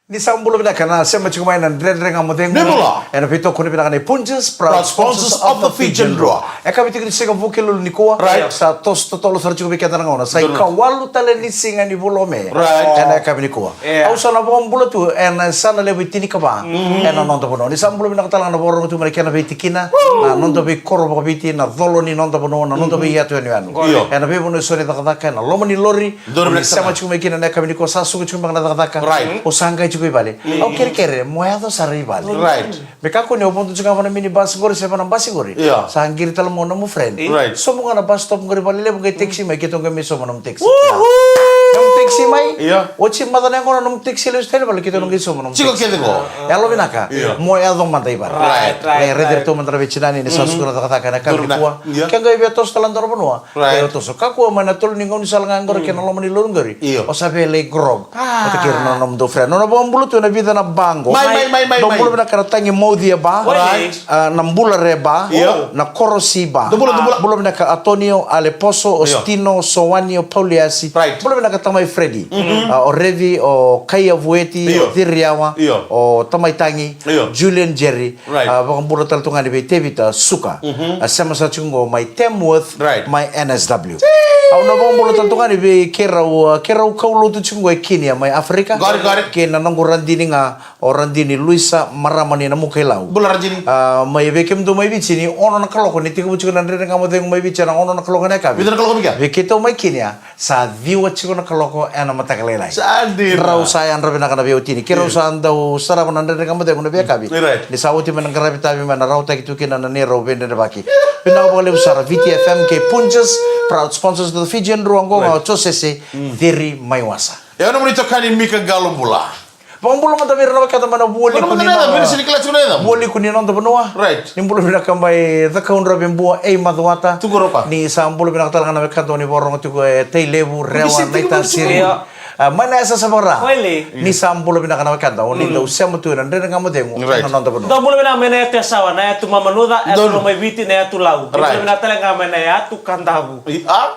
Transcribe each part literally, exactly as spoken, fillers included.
Ni sa bula vinaka na sema tiko mai na Dredre Ga Mo Cegu. Ni bula. Ena veitokoni vinaka nei Punjas, proud sponsors of the Fijian Drua. E ka vei tiko ni siga Vukelulu nikua. Right. Sa toso totolo sara tiko vei keda na gauna. Sa ikawalu tale ni siga ni vula o Me. Right. Ena yakavi nikua. Yeah. Au sa na vakabula tu ena yasana levu e tinikava ena noda vanua. Ni sa bula vinaka tale ga na vakarorogo tu mai na kena veitikina, na noda veikoro vakaviti, na colo ni noda vanua, na noda veiyatu yanuyanu. Io. Ena veivanua eso ni cakacaka, ena loma ni lori, ni sema tiko mai kina na yakavi nikua, sa suka tiko mai na cakacaka. Right. O sa qai tiko i vale. Au kerekere mo yaco sara i vale. Right. Me kakua ni o vodo tiko ga va na minibus qori se va na basi qori. Io. Sa qiri tale mo nomu friend. Right. Sobu ga na bus stop qori, vale levu qai taxi mai, keitou qai mai sobu nomu taxi. Woohoo! Nomu taxi mai. Io. Oti maca na yaqona nomu taxi lesu tale vale, keitou qai sobu nomu taxi. Tiko kece qo. Yalo vinaka. Io. Mo yaco mada i vale. Right, right, right. E raici ratou mada na veitinani ni sa suka na cakacaka ena yakavi nikua. Io. Ke qai via toso tale na dua na vanua. Right. Io, toso. Kakua mai na tolu ni gaunisala ga qori kei na loma ni lori qori. Io. O sa via lai grog. Ah. Vata kei ira na nomudou friend. Nona vakabula tu ena vica na ba qo. Mai, mai, mai, mai, mai. Dou bula vinaka na Tagi Maucia Ba. Right. Ah, na Bula Re Ba. Io. Na Korosi Ba. Dou bula, dou bula. Bula vinaka Antonio, Aleposo, Ostino, Soani, o Pauliasi. Right. Bula vinaka Tamai Freddy. Mhm. Ah, o Revi, o Kaia Vueti, io, o Ciriawa, io, o Tamai Tagi, io, Julian Jerry. Right. Ah, vakabula tale tu ga yani vei Tevita Suka. Mhm. Ah, sema sa tiko qo mai Tamworth, right, mai N S W. Au na vakabula tale tu ga yani vei keirau, ah, keirau kaulotu tiko qo e Kenya mai Africa. Got it, got it. Kei na noqu radini ga, o radini Luisa, marama ni Namukailau. Bula radini. Ah, mai vei kemudou mai Viti ni ono na kaloko, ni tekivu tiko na Dredre Ga Mo Cegu mai Viti ena ono na kaloko ena yakavi. Vica na kaloko mai kea? Vei keitou mai Kenya, sa ciwa tiko na kaloko ena mataka lailai. Sa dina. Rau sa yadra vinaka na veiwatini. Keirau sa dau sarava na Dredre Ga Mo Cegu na veiyakavi. Right. Ni sa oti mai na qaravi tavi mai na rawataki tu kina na neirau veidredrevaki. Vinaka vakalevu sara Viti F M kei Punjas, proud sponsors of the Fijian Drua, qo ga o Josese Ciri mai Wasa. E o nomuni itokani Mika Qalobula. Vakabula mada vei ira na wekada mai na vualiku ni noda vanua. Right. Ni bula vinaka mai Cakaudrove, Bua, ei Macuata. Ni sa bula vinaka tale ga na wekada o ni vakarorogo tiko e Tailevu, Rewa, Naitasiri. Ah, mai na yasayasa vaka-Ra. Ni sa bula vinaka na wekada o ni dau sema tu ena Dredre Ga Mo Cegu ena noda vanua. Dou bula vinaka mai na yatu Yasawa, na yatu Mamanuca, yatu Lomaiviti, na yatu Lau. Dou bula vinaka tale ga mai na yatu Kadavu.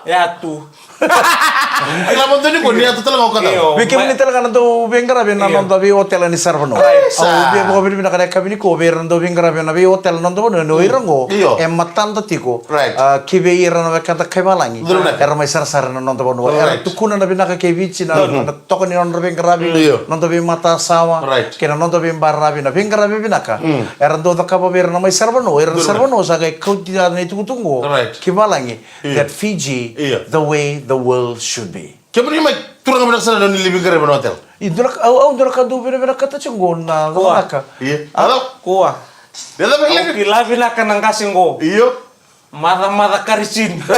Yatu. Kila mo doni ko ni yatu tale ga o Kadavu. Io, vei kemuni tale ga na dau veiqaravi ena noda veiotela ni saravanua. Au via vakavinavinaka na yakavi nikua vei ira na dau veiqaravi ena veiotela na noda vanua, ni o ira qo e matada tiko. Right. Ah, ki vei ira na wekada kai valagi era mai sarasara ena noda vanua. Era tukuna na vinaka kei Viti na, na toka ni nodra veiqaravi, noda veimatasawa, kei na noda veibaravi, na veiqaravi vinaka era dau cakava vei ira na mai saravanua. Ira na saravanua sa qai kauti na itukutuku qo ki valagi. That Fiji, the way the world should be. Kemuni mai turaga vinaka sara na ni lai veiqaravi ena hotel. I dua na ka, au, au dua na ka dau vinavinakata tiko qo na cakacaka. Io. Alo? Kua. Au kila vinaka na qase qo. Io. Macamaca karisini. Au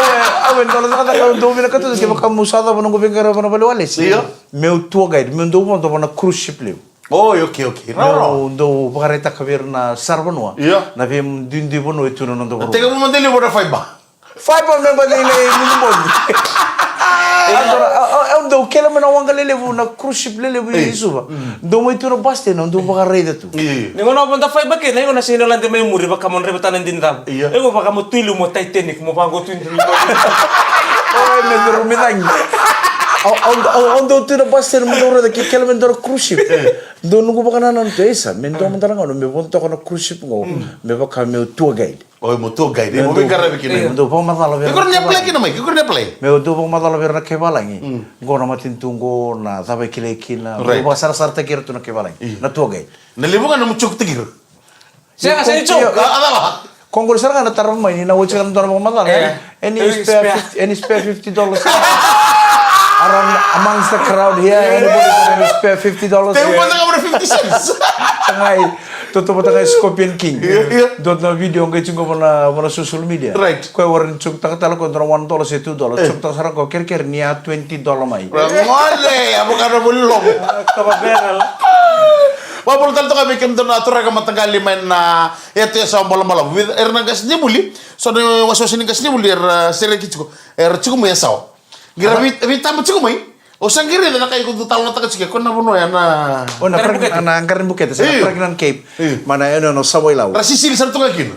e, au e dua na cakacaka au dau vinakata tiko, kevaka meu sa cava noqu veiqaravi ena vale walesi. Io. Meu tour guide, meu dau vodo va na cruise ship levu. Oi, okay, okay. Meu dau vakaraitaka vei ira na saravanua na veiduidui vanua e tu na noda vanua. Tekivu mada e liu na fiber. Fiber me balei lai mudubogi. Au dau kele mai na waqa lelevu, na cruise ship lelevu i Suva. Dau mai tu na bus stand, au dau vakaraica tu. Ni gauna au vodo fiber kina, iko na sega ni lade mai muri, vaka mo draivataka na dinidavu. Iko vaka mo tu i liu mo Titanic, mo vaqo tu i liu. Oi, me duru me cagi. Au dau tu na bus stand, mo dau raica ke kele mai dua na cruise ship. Dua noqu vakanananu tu, isa, me dua mada na gauna me vodo toka na cruise ship qo, me vaka meu tour guide. Oi, mo tour guide, mo veiqaravi kina. Meu dau vakamacala vei ira. Ke kora ni apply kina mai, ke kora ni apply. Meu dau vakamacala vei ira na kai valagi. Qo na matanitu qo, na cava e kilai kina. Meu vakasarasarataki ira tu na kai valagi. Na tour guide. Na levu ga na mo joketaki ira. Sega, sega ni joke. A cava? Ko qori sara ga na tarava mai ni na oti ga na dua na vakamacala. Any spare fifty, any spare fifty dollars? Around amongst the crowd here, anybody got any spare fifty dollars? Tekivu mada ga mo na fifty cents. Tagai, toto vata ga Scorpion King. Dua na video qai tiko va na, va na social media. Right. Koya warai ni joketaka tale ko dua na one dollar se two dollars. Joketaka sara ko kerekere ni a twenty dollar mai. Gole, a vaka na voli lovo. Kava bera la. Vakabula tale toka vei kemudou na turaga mataqali mai na yatu Yasawa, Balavu. Era na qasenivuli, so na wasewase ni qasenivuli era sereki tiko, era tiko mai Yasawa. Qai ra veitaba tiko mai. O sa qai raica na ka iko dau talanoataka tiko, ko na vanua ya na Qaranibukete, sa na Qaranibukete, sa na Pregnant Cape. Mai na yanuyanu o Sawailau. Ra sisili sara toka kina.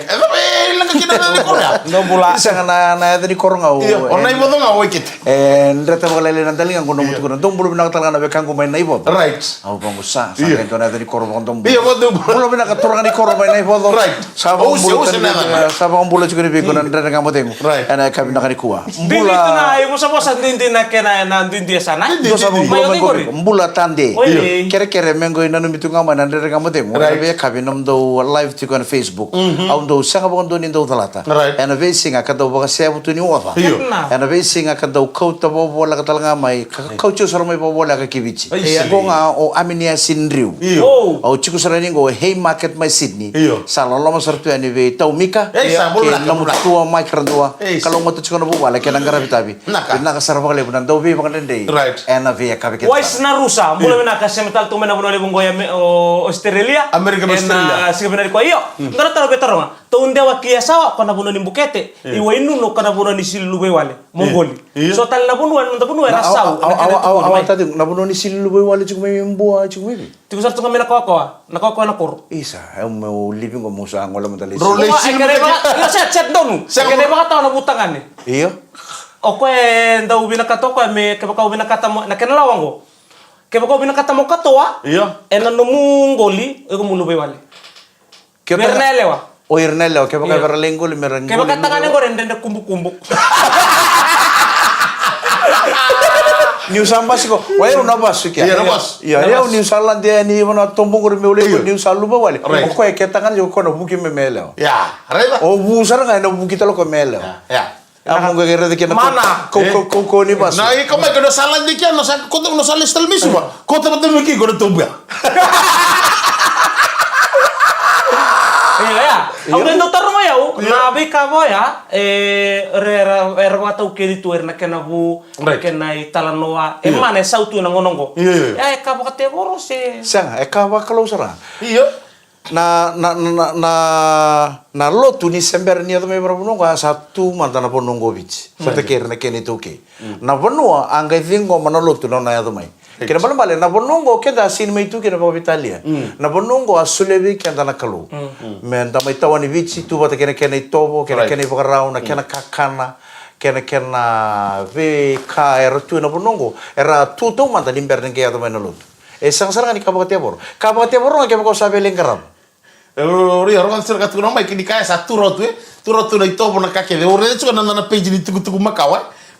Ena e leqa kina na ni koro ya. Dou bula. Sega na na yaca ni koro ga o. Io, o Naivoco ga o Waikete. E dreta vakalailai na daliga qo nomu tukuna. Dou bula vinaka tale ga na wekaqu mai Naivoco. Right. Au vaqu sa sa qai dua na yaca ni koro vakadomodomo. Io, vakadomodomo. Bula vinaka turaga ni koro mai Naivoco. Right. Sa vakabula tiko ni vei iko na Dredre Ga Mo Cegu. Right. Ena yakavi vinaka nikua. Didi tu na ivosavosa didi na kena na didi e sa na. Didi, didi. Bula tade. Oi. Kerekere me qo i nanumi tu ga mai na Dredre Ga Mo Cegu. Right. Ena veiyakavi nomudou live tiko ena Facebook. Au dou sega vakadua ni dou calata. Right. Ena veisiga ka dau vakasevu tu ni oca. Io. Ena veisiga ka dau kauta vakavoleka tale ga mai ka kauti au sara mai vakavoleka ki Viti. Io. Qo ga o Aminiasi Driu. Io. Au tiko sara ni qo Haymarket mai Sydney. Io. Sa loloma sara tu yani vei Taumika. Ei, sa bula, kei nomu tua Mike Radua. Ei, sa. Ka lomata tiko na vuvale kei na qaravi tavi. Vinaka. Vinaka sara vakalevu na dau veivakadredrei. Right. Ena veiyakavi kece sara. Wais na rusa, bula vinaka, sema tale tu mai na vanua levu qo ya o Australia. Amerika, Australia. Ena siga vinaka nikua. Io, dua na taro ke taroga. Tou dewa ki Yasawa ko na vanua ni bukete. I Wainunu ko na vanua ni sili luvei wale. Mongoli. Io. So tale na vanua, na vanua era sau. Au tati na vanua ni sili luvei wale tiko mai Bua tiko mai. Tiko sara tu ga mai na kawakowa, na kawakowa na koro. Isa, e meu livi qo meu sa gole mada lai. Ro lai sili mada kina. Io, sa chat donu. Sa kena ivakatawa na vutagane. Io. O koya e dau vinakata o koya me kevaka o vinakata mo na kena lawa qo. Kevaka o vinakata mo katoa. Io. Ena nomu qoli, o iko mo luvei wale. Vei ira na yalewa. O ira na yalewa, kevaka vei ira lai qoli me ra qoli. Kevaka tagane qori e dredre kubukubu. Niu sa basika, o yau na vasu kea. Io, na vasu. Io, yau niu sa lade yani vana tobo qori meu lai qoli, niu sa luva wale. Right. O koya ke tagane, o koya na vuki me me yalewa. Ia, raica. O vu sara ga ena vuki tale o koya me yalewa. Ia, ia. A mo qai raica kina mana. Ko, ko, ko, ko ni vasu. Na, iko mai, ko na sa lade kea, na sa, ko na sa lade tale mai Suva. Ko tama tama ki, ko na tobu ya. Ia, ia. Au dau taroga o yau, na veika vaya, e, era, era, era vakataukeni tu, era na kena vu, right, kena italanoa, e mana e sau tu na gauna qo. Ia, ia. Ia, e ka vakatevoro se. Sega, e ka vakalou sara. Ia. Na, na, na, na, na, na lotu ni se bera ni yaco mai vei ira na vanua qo, a sa tu mada na vanua qo o Viti. Sa, mm, takei ira na kena iTaukei. Mm. Na vanua a qai ciqoma na lotu na nona yaco mai. Right. Kena ibalebale, na vanua qo keda a sini mai tu kina vakaveitalia. Mm. Na vanua qo a solia vei keda na Kalou. Mm. Mm. Meda mai tawani Viti, tu vata kei na kena itovo, kei na, right, kena ivakarau, na, mm, kena kakana, kei na kena veika era tu ena vanua qo. Era tu taumada ni bera ni qai yaco mai na lotu. E sega sara ga ni ka vakatevoro. Ka vakatevoro ga kevaka o sa via lai qarava. E, o, o, ria, rogoca sara ka tukuna mai, kini kaya sa tu rawa tu, e. Tu rawa tu na itovo, na ka kece. O raica tiko na, na, na page ni tukutuku makawa, e.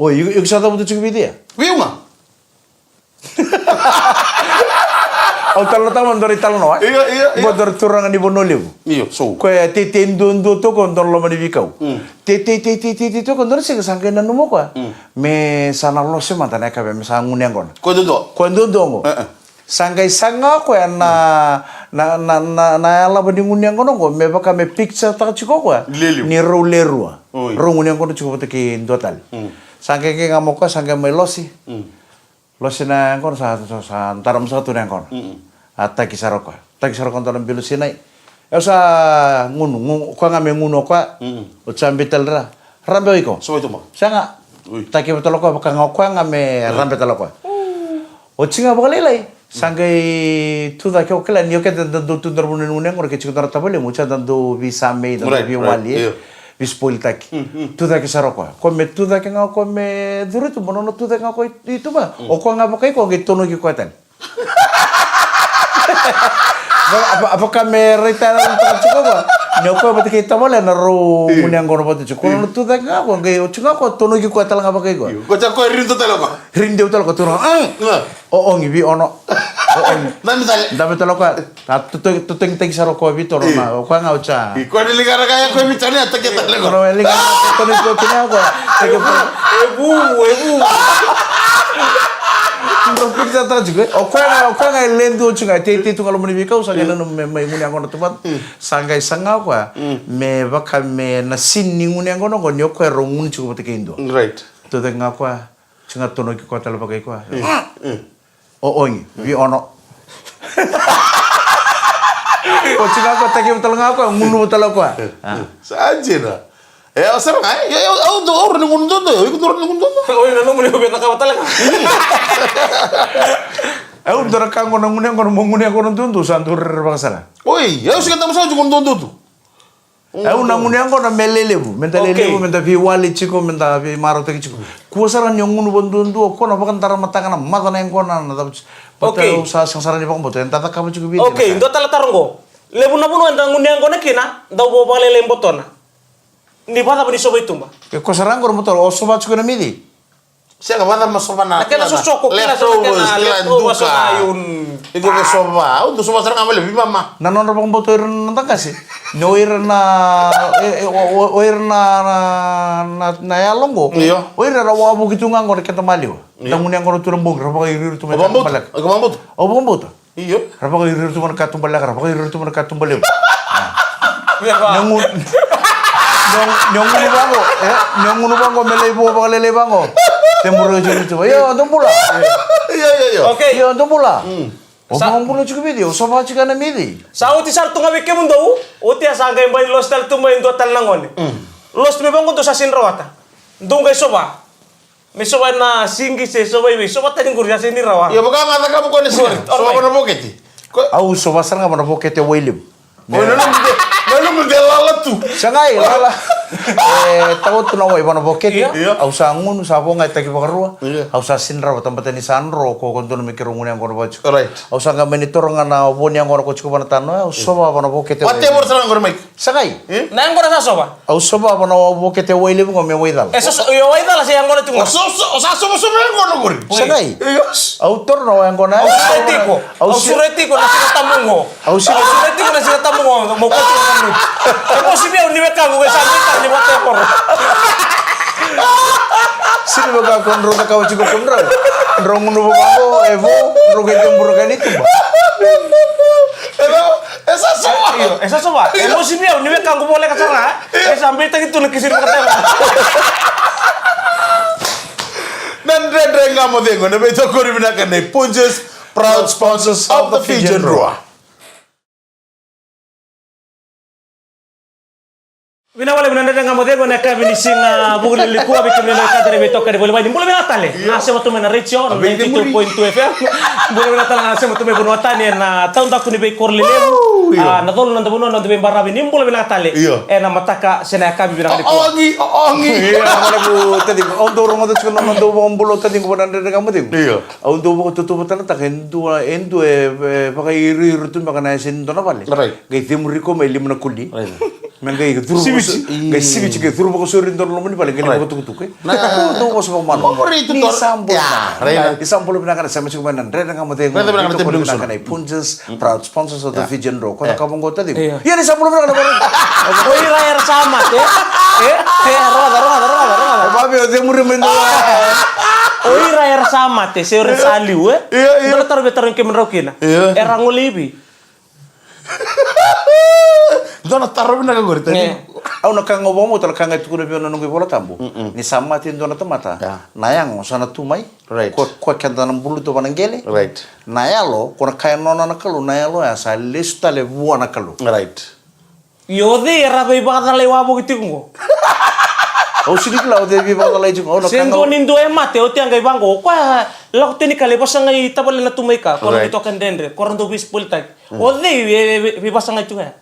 Oi, iko, iko sa cavuta tiko vei cei? Vei au ga. Au talanoataka mada dua na italanoa, e? Io, io, io. Qo dua na turaga ni Vanua Levu. Io, so. Koya teitei duadua toka, dua na loma ni veikau. Mm. Teitei, teitei, teitei toka, dua na siga sa qai nanuma o koya. Mm. Me sa na lose mada na yakavi, me sa gunu yaqona. Koya duadua? Koya duadua qo. E, e. Sa qai saga o koya na, na, na, na, na yalava ni gunu yaqona qo, me vaka me picture-taka tiko o koya. Lelevu. Ni rau le rua. Oi. Rau gunu yaqona tiko vata kei dua tale. Mm. Sa qai, qai ga mai o koya, sa qai mai lose. Mm. Lose na yaqona, sa, sa, sa darama saka tu na yaqona. Mm-mm. A taki sara o koya. Taki sara o koya dua na bilo sinai. Au sa gunu, gu-, o koya ga me gunu o koya. Mm-mm. Oti sa biu tale ra. Rabe o iko. Sova i tuba. Sega. Ui. Taki vata tale o koya, vaka ga o koya ga me rabe tale o koya. Oti ga vakalailai. Sa qai tucake o kila, ni o keda da dau tu dua na vanua ni gunu yaqona, ke tiko dua na tavalemu, oti sa da dau veisamei, da dau veiwali, e. Right, right. Io. Veispoilitaki. Mm, mm. Tucake sara o koya. Koya me tucake ga o koya me curu i tuba, nona tucake ga o koya i tuba. Mm. O koya ga vaka iko, qai tonoki koya tale. Va-, va-, vaka me raitayaloyalotaka tiko o koya. Ni o koya vata kei tavale na rau gunu yaqona vata tiko. Io. Nona tucake ga o koya, qai oti ga o koya, tonoki koya tale ga vaka iko. Io. Ko tsa koya rini tu tale o koya. Rini deu tale o koya, tu na, ah! Nga. O ogi, vei ono. O ogi. Dabe tale. Dabe tale o koya. A, toto-, totogitaki sara o koya vitu, io, na, o koya ga oti sa. I koya ni ligana ka ya koya vitu ni a take tale ko. Koya ni ligana ka ya koya vitu ni a koya. Take tale. E vu, e vu. Dro picture-taka tiko, e. O koya ga, o koya ga e ledu oti ga, teitei tu ga loma ni veikau, sa qai nanuma me mai gunu yaqona tu vata. Mm. Sa qai saga o koya. Mm. Me vaka me na scene ni gunu yaqona qo, ni o koya rau gunu tiko vata kei dua. Right. Tucake ga o koya. Oti ga tonoki koya tale vaka i koya. Mm. Mm. O ogi, vei ono. Oti ga o koya, takiva tale ga o koya, gunuva tale o koya. Mm. A. Mm. Sa dina. E, au sara ga, e, e, au, au dau, au rawa ni gunu duadua, o iko dau rawa ni gunu duadua. Oi, na nomuni, au via cakava tale ga. Au dau ra ka qo na gunu yaqona, mo gunu yaqona duadua, sa dau rerevaka sara. Oi, au sega ni tabu sara tiko gunu duadua tu. Au na gunu yaqona me lelevu, meda lelevu, okay, meda veiwali tiko, meda veimarautaki tiko. Kua sara ni o gunu vakaduadua, o koya na vakadaramataka na maca na yaqona, na cava tiko. But, okay, au sa sega sara ni vakabauta, eda cakava tiko vei. Okay, dua tale taro qo. Levu na vanua eda gunu yaqona kina, dau vo vakalailai botona. Ni vakacava ni sova i tuba? E, koya sara qo na botona, o sova tiko na mici. Sega, vacava me sova na, na kena sosoko, kila, leftovers, kila, duka. Iko ke sova, au dau sova sara ga mai levu, veimama. Na nodra vakabauta o ira na noda qase. Ni o ira na, e, e, o, o, o ira na, na, na, na yalo qo. Io. O ira ra wavoki tu ga qo na keda maliwa. Io. Da gunu yaqona tu na bogi, ra vakairiiri tu mai. O vakabauta? Baleka. O vakabauta? O vakabauta? Io. Ra vakairiiri tu mai na katuba levu, ra vakairiiri tu mai na katuba levu. Ni o gunu, ni o, ni o gunu vaqo, e, ni o gunu vaqo me lai vo vakalailai vaqo. Te bura tiko tu. Io, dou bula. Io, io, io. Okay. Io, dou bula. Mm. O vakabula tiko vei cei, o sova tiko na mici. Sa oti sara tu ga vei kemudou, oti a sa qai bai losi tale tu mai dua tale na gone. Mm. Losi tu mai vaqo, dou sa sega ni rawata. Dou qai sova. Me sova na sigi se sova i vei, sova tani qori, sa sega ni rawa. Io, vaka ga cakava ko ni sova. Qori, sova, alright, va na vokete. Ko- Au sova sara ga va na vokete wai levu. O, na nomu de, na nomu de lala tu. Sa qai lala. E, tau tu na wai va na vokete. Io. Io. Au sa gunu, sa vo ga e taki vakarua. Io. Au sa sega ni rawa, tabata ni sa dro ko, ko donu me keirau gunu yaqona vata tiko. Alright. Au sa qai mani toro ga na vo ni yaqona ko tiko va na tano, au sova va na vokete wai levu. Vate voro sara ga qori mai. Sa qai. E? Na yaqona sa sova? Au sova va na vokete wai levu qo me waicala. E, so, so, io, waicala se yaqona tu qo. O so, so, o sa sova, sova yaqona qori. Sa qai. Io. Au toro na yaqona. Au sureti iko. Au, au su-, sureti iko na Siga Tabu qo. Au su-, au sureti iko na Siga Tabu qo. Mo koti na nuti. E mo sivia ni wekaqu qo sa mita ni wate koro. Sini wekaqu drau cakava tiko ko drau. Drau gunu vaqo, e vo, drau qai kebura ka ni tuba. E sa sova. Io, e sa sova. E mosi vei au ni wekaqu voleka sara, e? E sa beitaki tu na kisini vakatela. Na Dredre Ga Mo Cegu, na veitokoni vinaka nei Punjas, proud sponsors of the Fijian Drua. Vinaka vakalevu na Dredre Ga Mo Cegu ena yakavi ni siga Vukelulu nikua, vei kemuni na wekada na veitokani voli mai, ni bula vinaka tale. Io. Na sema tu mai na retio, na ninety-two point two F M. Bula vinaka tale na sema tu mai vanua tani ena taudaku ni veikoro lelevu. Io. A, na colo na noda vanua, na noda veibaravi, ni bula vinaka tale. Io. Ena mataka se na yakavi vinaka nikua. Ogi, ogi. Io, na valevu taciqu. Au dau rogoca tiko na nona dau vakabula o taciqu vua na Dredre Ga Mo Cegu. Io. Au dau vakatautauvatataka e dua, e dua e, e vakairiiri tu beka na yasa ni dua na vale. Right. Qai cemuri iko mai lima na kuli. Right. Me qai curu Siviti. Vakaso-, qai siviti, qai curu vakasauri e dua na loma ni vale, qai lai Right. vakatukutuku, e? Na Dou vosa vakamalua. Qori tu Ni tora. sa bula Ya, vinaka. Right. Ni sa bula vinaka, na sema tiko mai na dredre ga mo cegu. Right, right, Ni right, right, right. Punjas, proud sponsors of the Yeah. Fijian Drua. Ko na Yeah. ka vaqo taciqu. Yeah. Ia ni sa bula vinaka na vale. O ira era sa mate. E? E, rogoca, rogoca, rogoca, rogoca. Vave o cemuri mai dua. O ira era sa mate, se o ira sa liu, e? Yeah, yeah. Dua na taro vei taro ni kemudrau kina. Yeah. Era gole i vei? Dua na taro vinaka qori, tani. E. Au na ka ga au vakabauta, na ka ga e tukuna vei au na noqu iVola Tabu. Mm-mm. Ni sa mate e dua na tamata. Yeah. Na yago sa na tu mai. Right. Ko, ko keda na bulutu vana qele. Right. Na yalo, ko na ka e nona na Kalou, na yalo ya sa lesu tale vua na Kalou. Right. Io, o cei era veivakacalai wavoki tiko qo? Au sega ni kila o cei veivakacalai tiko. Au na Se ka ga dua ni dua e mate, oti a qai vaqo. Ko a lako teni ka lai vasagai tavale na tu mai ka. Ko na Right. toka dredre, ko ra dau veisipolitaki. O cei e, e, e, veivasagai tiko ya?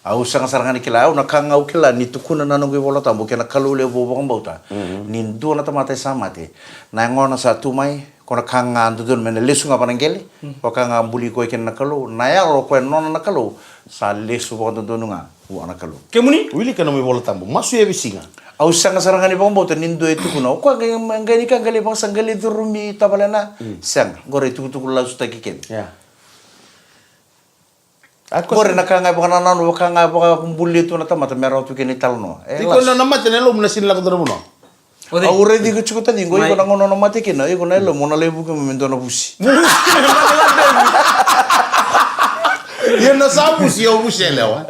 Au sega sara ga ni kila, au na ka ga au kila ni tukuna na noqu iVola Tabu kei na Kalou levu au vakabauta. Ni dua na tamata e sa mate, na yagona sa tu mai, ko na ka ga dodonu me na lesu ga vana qele, vaka ga buli koya kina na Kalou, na yalo koya nona na Kalou, sa lesu vakadodonu ga vua na Kalou. Kemuni? Wilika nomu iVola Tabu, masu e veisiga. Au sega sara ga ni vakabauta ni dua e tukuna, o koya qai, qai ni ka qai lai vakasa qai lai curumi tavale na, sega, qori e tukutuku lasutaki kina. Yeah. A, Qori na ka ga e vakanananu, vaka ga e vakabuli tu na tamata me rawa tu kina italanoa. E Iko las. Na, na mate na yalomu na sega ni lako dua na vanua. O cei? Au raici iko tiko taciqu, iko Mai. Na gauna o na mate kina, iko na yalomu o na lai vuki mai me dua na vusi. Ia na sa vusi, au vusi yalewa.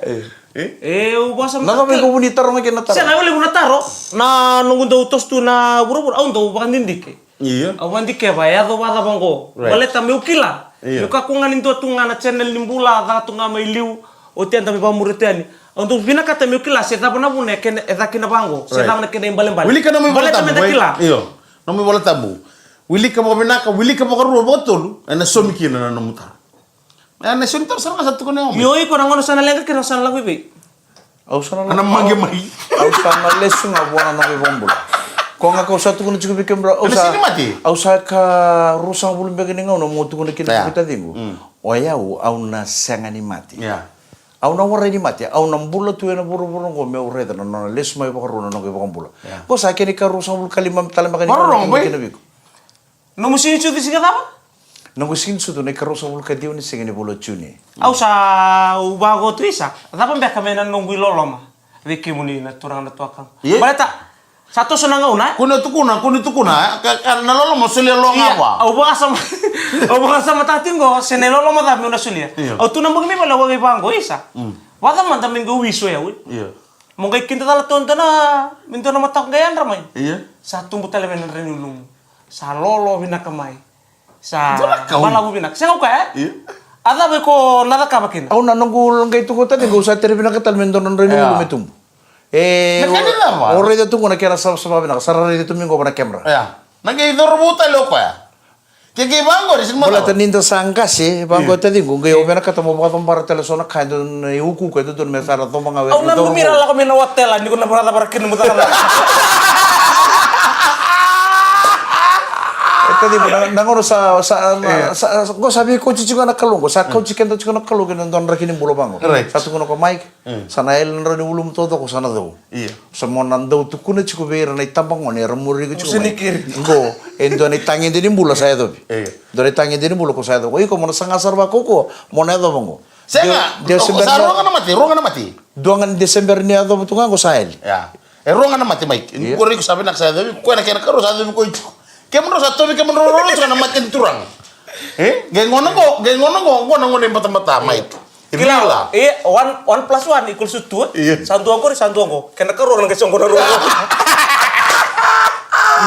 E? E, au vasa Na cava iko vuni taroga kina na taro? Sega, au levu na taro. Na noqu dau toso tu na vuravura, au dau vakadidike. Io. Au vadikeva, e yaco vacava qo. Right. Baleta meu kila. Io. Meu kakua ga ni dua tu ga na channel ni bula, a caka tu ga mai liu, oti eda mai vakamuri tu yani. Au dau vinakata meu kila se cava na vuna e kena, e caka kina vaqo, se Right. cava na kena ibalebale. Wilika nomu iVola Tabu, Baleta meda e? Kila. Io. Nomu iVola Tabu. Wilika vakavinaka, wilika vakarua, vakatolu, ena saumi kina na nomu taro. E, na saumi taro sara ga sa tukuna ya. Io, iko na gauna sa na leqa kina sa na lako i vei? Au sa na Ana mage mai. Au sa na lesu ga vua na noqu iVakabula. Ko ga kau sa tukuna tiko vei kemudrau, au Ana sa, sega ni mate? Au sa ka ruasagavulu beka ni gauna mo tukuna kina Ea. Tiko vei taciqu. Mm. O yau, au na sega ni mate. Ea. Au na warai ni mate, au na bula tu ena vuravura oqo meu raica na nona lesu mai vakarua na noqu iVakabula. Ea. Ko sa kena ika ruasagavulu ka lima tale beka ni gauna Vakarorogo tukuna mai. Kina vei iko. Nomu sega ni sucu siga cava? Noqu sega ni sucu na ika ruasagavulu ka ciwa ni siga ni vula o June. Au sa, au vaqo tu isa. Cava beka me na noqu iloloma vei kemuni na turaga na tuakau. Ie. Baleta, sa toso na gauna, e? Kua ni tukuna, kua ni tukuna, e? Ka, ka na loloma solia lo ga Ia, vua. Au vakasama, au vakasamataka tiko qo, se na iloloma cava meu na solia. Io. Au tu na bogi mai vale au vaqo isa. Mm. Vacava mada me qau iso yau, e? Io. Mo qai kidacala tu dua na, me dua na mataka qai yadra mai. Io. Sa tubu tale mai na dra ni ulumu. Sa lolo vinaka mai. Sa Dua na kau. Balavu vinaka. Sega o koya, e? Io. A cava iko na cakava kina? Au na noqu qai tuku tale, qau sa tere vinaka tale me dua na dra ni Ea. Ulumu me tubu. E, Na ka ni cava? O raica tu qo na kena savasava vinaka, sa ra raica tu mai qo vana camera. Ea. Na qai cauravou tale o koya. Ke qai vaqori, sega ni Baleta macala. Ni da sa qase, vaqo Io. Taciqu, qai o vinakata mo vakacobara tale so na ka e dodonu na iukuuku e dodonu me sa ra coba ga Au na qai cauravou. Gumira lako mai na otela, ni ko na vakacavara kina mo cakava. E taciqu, na, na gauna sa, sa, na, Io. Sa, sa, qo sa veikauti tiko na Kalou, qo sa kauti keda tiko na Kalou, kei na dua na draki ni bula vaqo. Right. Sa tukuna ko Mike, Mm. Sa na yali na drau ni ulumu taucoko sa na cau. Io. Sa mo na dau tukuna tiko vei ira na itabagone era muri iko tiko Sa ni mai. Kiri. Qo, e dua na itagede ni bula sa yacovi. Io. Dua na itagede ni bula ko sa yacovi. Iko mo na saga sara vakaukauwa, mo na yacova qo. Sega, Deu, deu o, se sa bera na roga na mate, roga na mate. Dua ga ni December ni yacova tu ga qo sa yali. Ia. E roga na mate mai. Io. Ko riko sa vinaka sa yacovi, ko na kena karua sa yacovi ko i tiko. Kemudrau sa tovi, kemudrau roro tiko na mate ni turaga. E? Qai gona qo, qai gona qo, qo na gona ibatabata mai tu. E Kila, vila. E, one, one plus one equals to two, e? Io. Sa dua qori, sa dua qo. Kena karua na qai sa qo na rua qo.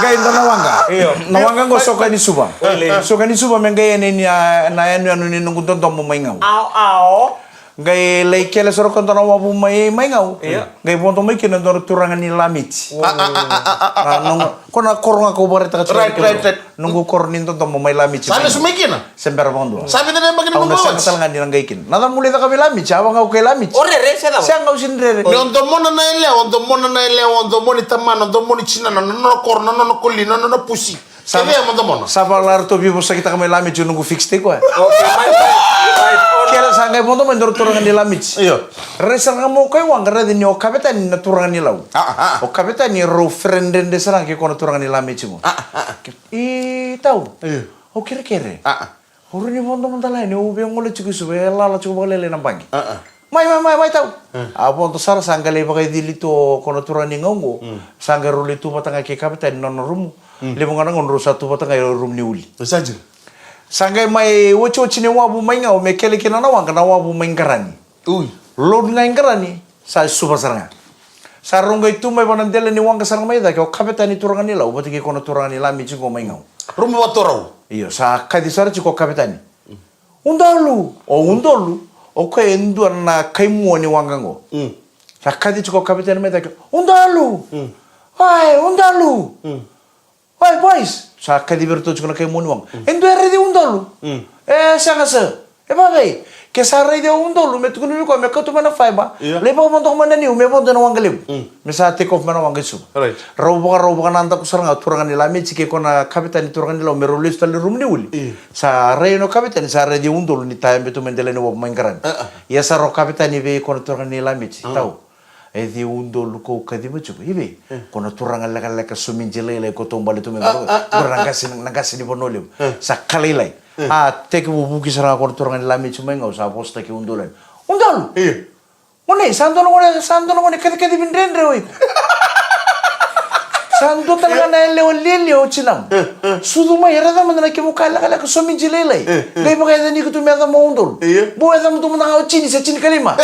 Qai dua na waqa. Io. Na waqa qo soka ni suva. Oi, lei. Soka ni suva me qai yani ni a, na yanuyanu ni noqu dodomo mai gau. Ao, ao. Qai lai kele sara ko dua na wavu mai, mai gau. Io. Qai vodo mai kina dua na turaga ni Lamiti. A, a, a, a, a, a, a. Na, noqu, ko na koro ga kau vakaraitaka tiko Right, right, right. Noqu koro ni dodomo mai Lamiti. Sa lesu mai kina? Se bera vakadua. Sa vica na yabaki ni Au na noqu sega wati. Tale ga ni na qai kina. Na cava mo lai caka vei Lamiti? A vagau kei Lamiti. O rere, se cava? Sega au sega ni rere. Ni o domona na yalewa, o domona na yalewa, o domona ni tamana, o domona ni tinana, na nona koro, na nona koli, na nona pusi. Sa Kevea mo domona. Sa vala ratou veivosakitaka mai Lamiti o noqu fix tiko e. Okay, mai, mai, mai. Kela sa E vodo mai dua na turaga ni Lamiti. Io. Rai sara ga mai o koya i waqa, raica ni o Kavetani na turaga ni Lau. A, a, a. O Kavetani rau feredredre sara ga kei koya na turaga ni Lamiti qo. A, a, a. I tau. Io. Au kerekere. A, a. Au rawa ni vodo mada lai, niu via gole tiko i Suva, e lala tiko vakalailai na baqe. A, a. Mai, mai, mai, mai tau. A. A vodo sara, sa qai lai vakaicili tu o koya na turaga ni Gau qo. Mm. Sa qai rau lai tu vata ga kei Kavetani na nona rumu. Mm. Levu ga na gauna rau sa tu vata ga e rumu ni uli. Sa dina. Sa qai mai otioti ni wavu mai Gau me kele kina na waqa na wavu mai Qarani. Ui. Load ga i Qarani, sa Suva sara ga. Sa rau qai tu mai vaka na dela ni waqa sara ga mai cake o Kavetani turaga ni Lau vata kei koya na turaga ni Lamiti qo mai Gau. Rumu vakatorau. Io, sa kaci sara tiko o Kavetani. Udolu, o Udolu, o koya e dua na kaimua ni waqa qo. Mm. Sa kaci tiko o Kavetani mai cake, Udolu! Mm. Ai, Udolu! Mm. Oi, boys! Sa kaci vei iratou tiko na kaimua ni waqa. Mm. E dua e raici Udolu. Mm. E sega sir. E vavei? Ke sa raici o Udolu me tukuni vei koya me kauta mai na fiber. Io. Lai vakavodoka mai na niu me vodo ena waqa levu. Mm. Me sa take off mai na waqa i Suva. Right. Rau vaka, rau vakanadaku sara ga turaga ni Lamiti kei koya na Kavetani turaga ni Lau me rau lesu tale i rumu ni uli. Io. Sa rai o Kavetani sa raici Udolu ni tayabe tu mai dela ni wavu mai Qarani. A, a. Ia sa rau Kavetani vei koya na turaga ni Lamiti. A. Tau. E ciwa Udolu ko kaciva tiko. I vei? E. Ko na turaga lekaleka somidi lailai ko taubale tu mai. A, a, a, a. Ko na qase, na qase ni Vanua Levu. E. Sa ka lailai. E. A tekivu vuki sara ga ko na turaga ni Lamiti mai Gau, sa vosataki Udolu yani. Udolu! Io. Gone, sa dua na gone, sa dua na gone kacikacivi dredre o iko. Sa dua tale ga na yalewa lialia o tinamu. E, e. Sucu mai, raica mada na kemu ka lekaleka somidi lailai. E, e. Qai vakayacani iko tu me yacamu o Udolu. Io. Bau yacamu tu mada ga o Tini se Tinikalima.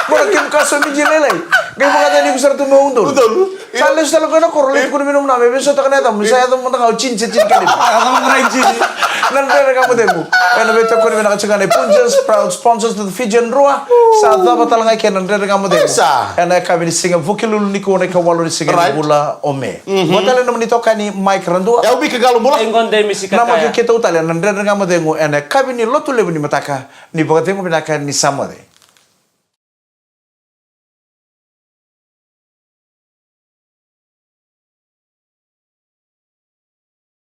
Mo na kemu ka somidi lailai. Qai vakayacani iko sara tu me o Udolu. Udolu. Sa lesu tale o koya na koro, lai tukuna vei nomu nana me veisautaka na yacamu, ni sa yacamu mada ga o Tini se Tinikalima. Yacamu mada ga i Tini. Na Dredre Ga Mo Cegu ena veitokoni vinaka tiko ga nei Punjas, proud sponsors of the Fijian Drua. Sa cava tale ga kina na Dredre Ga Mo Cegu. Isa. Ena yakavi ni siga Vukelulu nikua na ikawalu ni siga ni vula o Me. Right. Mhm. Vua tale na nomuni itokani Mike Radua. E au Mika Qalobula. E qo Demi Sikataya. Namaki keitou tale na Dredre Ga Mo Cegu ena yakavi ni Lotulevu ni mataka. Ni vakacegu vinaka, ni sa moce.